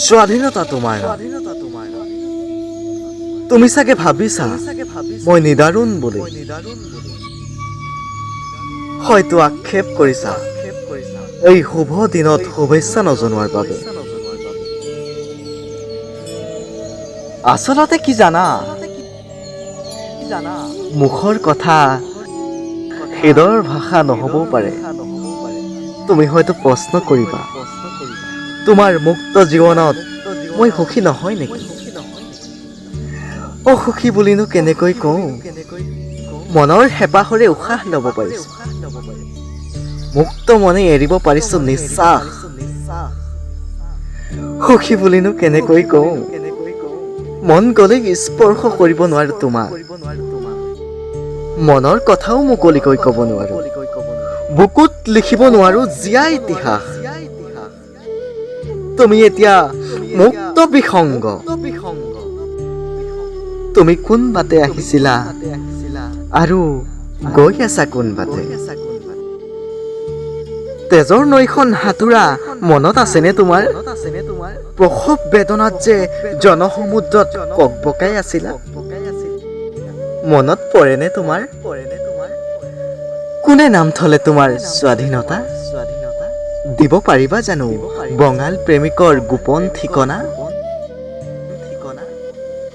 স্বাধীনতা তোমাৰ নাম। তুমি চাগে ভাবিছা মই নিদাৰুণ বুলি, হয়তো আক্ষেপ কৰিছা এই শুভ দিনত শুভেচ্ছা নজনোৱাৰ বাবে। আচলতে কি জানা, মুখৰ কথা হৃদয়ৰ ভাষা নহ'বও পাৰে। তুমি হয়তো প্ৰশ্ন কৰিবা, তোমাৰ মুক্ত জীৱনত মই সুখী নহয় নেকি? অসুখী বুলিনো কেনেকৈ কওঁ? মনৰ হেঁপাহৰে উশাহ ল'ব পাৰিছো, মুক্ত মনে এৰিব পাৰিছো নিশ্বাস। সুখী বুলিনো কেনেকৈ কওঁ? মন গ'লেই স্পৰ্শ কৰিব নোৱাৰো তোমাক, মনৰ কথাও মুকলিকৈ ক'ব নোৱাৰো, বুকুত লিখিব নোৱাৰো জীয়া ইতিহাস। তুমি এতিয়া মুক্ত বিসংগ। তুমি কোন বাটে আহিছিলা আৰু গৈ আছা কোন বাটে? তেজৰ নৈখন সাঁতোৰা মনত আছেনে তোমাৰ? প্ৰসৱ বেদনাত যে জনসমুদ্ৰত ককবকাই আছিলা, মনত পৰেনে তোমাৰ? কোনে নাম থলে তোমাৰ স্বাধীনতা? দিব পাৰিবা জানো বঙাল প্ৰেমিকৰ গোপন ঠিকনা?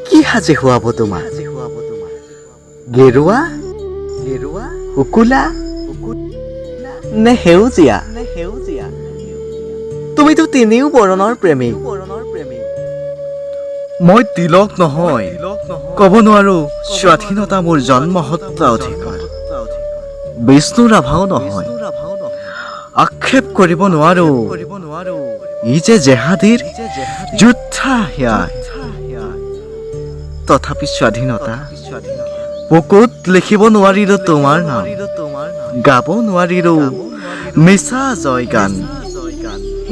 কি সাজে শুৱাব তোমাক? গেৰুৱা, শুকুলা নে সেউজীয়া? তুমিতো তিনিও বৰণৰ প্ৰেমিক। মই তিলক নহয়, ক'ব নোৱাৰো স্বাধীনতা মোৰ জন্মসত্ব অধিকাৰ। বিষ্ণু ৰাভাও নহয়, আক্ষেপ কৰিব নোৱাৰো ই যে জেহাদীৰ যোদ্ধা হিয়াই। তথাপি স্বাধীনতা বুকুত লিখিব নোৱাৰিলো তোমাৰ নাম, গাব নোৱাৰিলো মিছা জয় গান।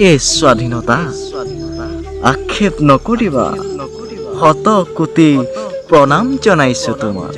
এই স্বাধীনতা আক্ষেপ নকৰিবা, শত কোটি প্ৰণাম জনাইছো তোমাক।